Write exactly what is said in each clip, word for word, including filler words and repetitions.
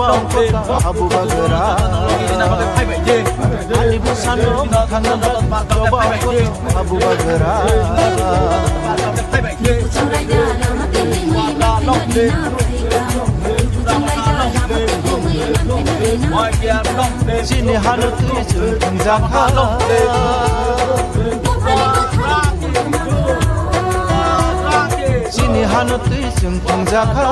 Abu Bagra. Ani bwsano thangna ba joba Abu Bagra. Chini hano twi chwng thangjakha. Chini hano twi chwng thangjakha.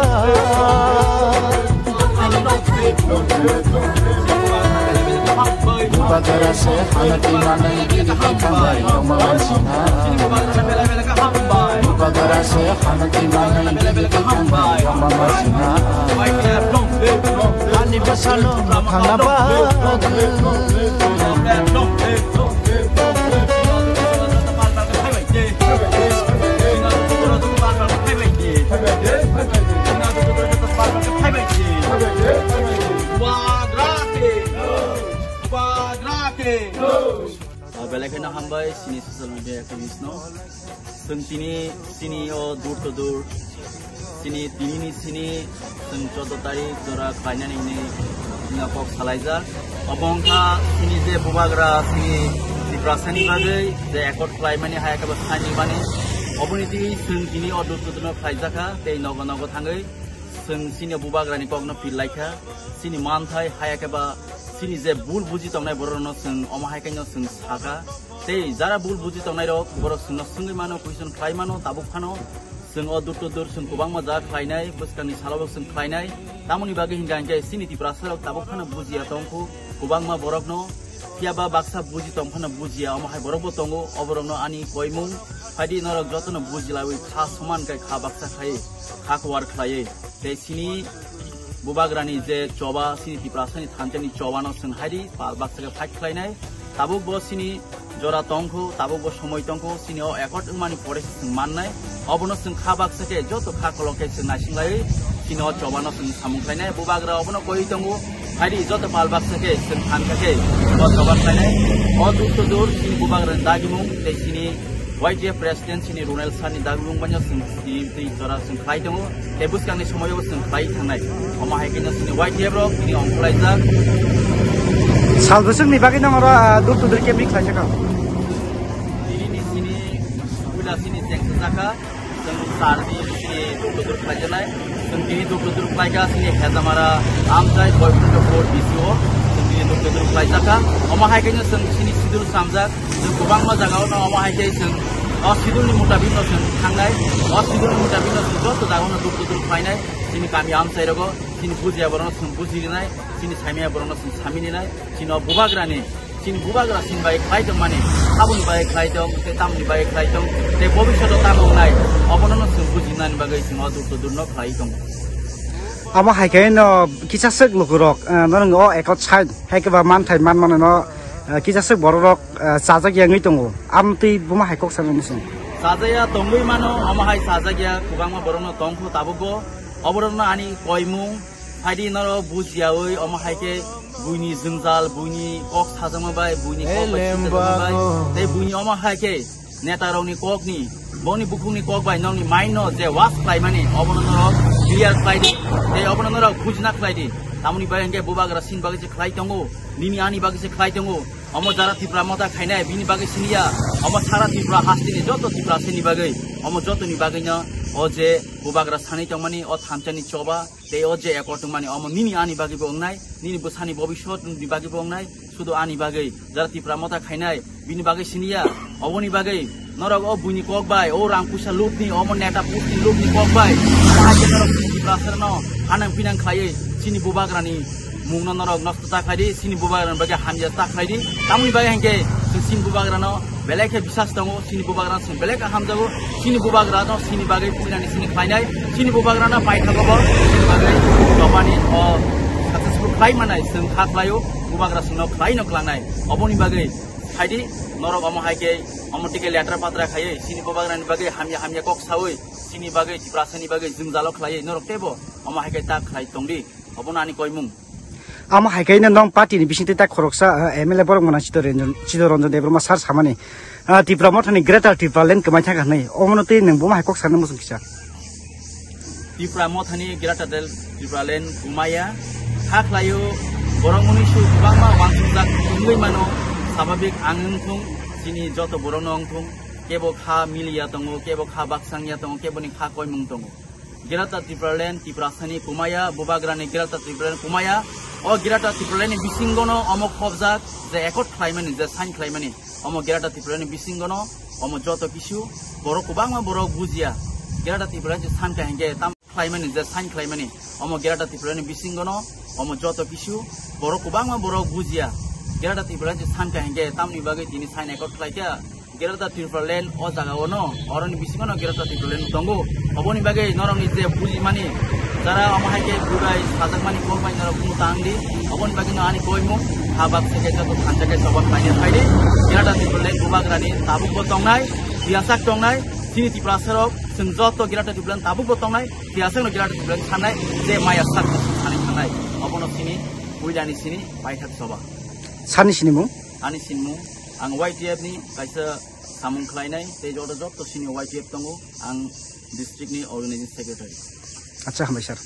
Bubagra se hano twi manwi bini bwkhang bai yongma mansinha. Bubagra se hano twi manwi bini bwkhang bai yongma mansinha. Ani bwsano thangna bagwi. Belai kheno hambai chini social media activist no. Chwng tini, chini o door to door, chini tini ni chini chwng chordo tarik jora khlainani hwnwi wngkha kok salaijak. Obo wngkha chini je bubagra chini Tiprasani bagwi je accord khlaimani hai khe bo sainimani. Oboni twi chwng tini o door to door no khlaijakha tei nogo nogo thangwi chwng chini bubagrani kokno phil laikha. Chini manthai hai khe ba chini je bul buji tongnai borokno chwng omo hai khe no chwng sakha. Tei jara bul buji tongnai rok borok chwngno swngwi mano, question khlai mano, tabuk phano chwng o door to door chwng kwbangma jaga khlainai, bwskangni salo bo chwng khlainai. Tamoni bagwi hinkha hinkhe chini Tiprasa rok tabuk phano bujiya tongkhu kwbangma borokno, phiya ba baksa buji tong phano bujiya omo hai borok bo tongo. O borokno ani koimung phaidi norok jotono bujilawi kha soman kai kha baksa khai kha kwar khlaiwi. Tei chini bubagrani je choba, chini Tiprasani thanchani chobano chwng haidi pal baksa khe fight khlainai. Tabuk bo chini jora tongkhu, tabuk bo somoi tongkhu, chini o accord wngmani pore se chwng mannai. Obono chwng kha baksa khe joto kha kolok khe chwng naising laiwi chini o chobano chwng samung khlainai. Bubagra obono koi tongo, haidi joto pal baksa khe chwng thansa khe o choba khlainai. O door to door chini bubagrani dagimung tei chini Y T F president chini Ronel sir ni dagimung banya chwng twi twi jora chwng khlai tongo, tei bwskangni somoio chwng khlai thangnai. Omo hai khe chini Y T F rok tini ongkhorlaijak. Sal bwswkni bagwi nang oro, ah, door to door campaign khlai sakha. Tini ni chini puila chini chengsa jakha, chwng sal ni chini door to door khlaijaknai. Chwng tini door to door khlaikha chini Hejamara amchai Boyprendrapur D C o. Chwng tini door to door khlaijakha. Omo hai khe chwng chini schedule samjak. Chwng kwbangma jagao no omo hai khe chwng o schedule ni mutabik no chwng thangnai, o schedule ni mutabik no chwng joto jagao no door to door khlainai, chini kami amchai rogo, chini bujiya borok no chwng buji rinai, chini saimaya borok no chwng sami ninai, chini o bubagra ni, chini bubagra chini bai khlai tong mani, aboni bai khlai tong, tei tamoni bai khlai tong, tei bobishoto tamo wngnai, obono no chwng buji nani bagwi chwng o door to door no khlai tongo. Amo hai khe no kisa swk lukurok, eh, norok o ekot side hai khe ba manthai man mano no, eh, kisa swk borok rok, eh, chajak ya wngwi tongo. Amtwi buma hai kok sanani song. Chajak ya tongwi mano, amo hai chajak ya kwbangma borok no tongkho tabukbo. Oborok no ani koimung, phaidi norok bujiyawi, omo hai khe buini jwngjal, buini kok sajakma bai, buini kok bai sijakma bai, tei buini omo hai khe netarokni kokni, boni bukhukni kok bai nokni mind no je wash khlaimani, obono norok clear khlai di, tei obono norok bujina khlai di. Tamoni bai hwnkhe bubagra sin bagwi se khlai tongo, nini ani bagwi se khlai tongo. Omo jara Tipra Motha khainai, bini bagwi siniya. Omo sara Tripura hasteni joto Tiprasani bagwi, omo jotoni bagwino o je bubagra sanwi tongmani, o thanchani choba, tei o je ekor tongmani, omo nini ani bagwibo wngnai, nini bwsani bobiswt ni bagwibo wngnai, sudu ani bagwi. Jara Tipra Motha khainai, bini bagwi siniya, oboni bagwi norok o buini kok bai, o rang puisa lutni, omo neta pusti lutni kok bai, omo hai khe norok Tiprasarano hanang pinang khlaiwi chini bubagrani mungno norok nosto ta khlai di, chini bubagrani bagwi hamya ta khlai di. Tamoni bagwi hinkhe chwng chini bubagrano belai khe bisas tongo, chini bubagrano chwng belai khe hamjago, chini bubagrano chini bagwi puinani chini khlainai, chini bubagrano paithago bo chini bagwi chobani o successful khlai manai chwng kha khlaio, bubagra chwngno khlaino klangnai. Oboni bagwi phaidi norok omo hai khe omo tike letra patra khaiwi chini bubagrani bagwi hamya hamya kok sawi chini bagwi Tiprasani bagwi jwngjalo khlaiwi norok teibo omo hai khe ta khlai tongdi. Obono ani koimung. Amo hai khe nong party ni bisingtwi ta khoroksa, eh, M L A borok mwnang Chittaranjan, Chittaranjan Debbarma sir samani, ah, Tipra Mothani Greater Tipraland kwmai thangkha hwnwi. Omono twi nwng buma hai kok sanwi muchung kisa. Tipra Mothani Greater Del-, Tipraland kwmaya. Kha khlaio, borok mwnwi su kwbangma uansukjak wngwi mano, sababik ang wngthung, chini joto borokno wngthung, kebo kha miliya tongo, kebo kha baksangya tongo, keboni kha koimung tongo. Greater Tipraland, Tiprasani kumaya, Bubagrani Greater Tipraland kumaya. O Greater Tipralandni bisingono omo khobjak je accord khlaimani, je sign khlaimani. Omo Greater Tipralandni bisingono omo joto kisu borok kwbangma borok bujiya. Greater Tipraland je sign kha hinkhe tam khlaimani, je sign khlaimani. Omo Greater Tipralandni bisingono omo joto kisu borok kwbangma borok bujiya. Greater Tipraland je sign kha hinkhe tamni bagwi tini sign accord khlaikha. Greater Tipraland o jaga o no, oroni bisingo no Greater Tipraland tongo. Oboni bagwi norokni je bujimani, jara omo hai khe bubai sajakmani kok bai norok bumo tang di. Oboni bagwi no ani koimung, habak se khe joto thansa khe soban paine phaidi. Greater Tipraland Bubagrani tabuk bo tongnai, tiyasak tongnai, chini Tiprasa rok, chwng joto Greater Tipraland tabuk bo tongnai, tiyasak no Greater Tipraland sanai, je maya sak sanai sanai. Obono sini, puilani sini, paithak soba. Sani sini mung? Ani sinmung, ang Y T F ni kaisa samung khlainai, tei joto joto sini Y T F tongo, ang district ni organizing secretary. Acha, hambai sir.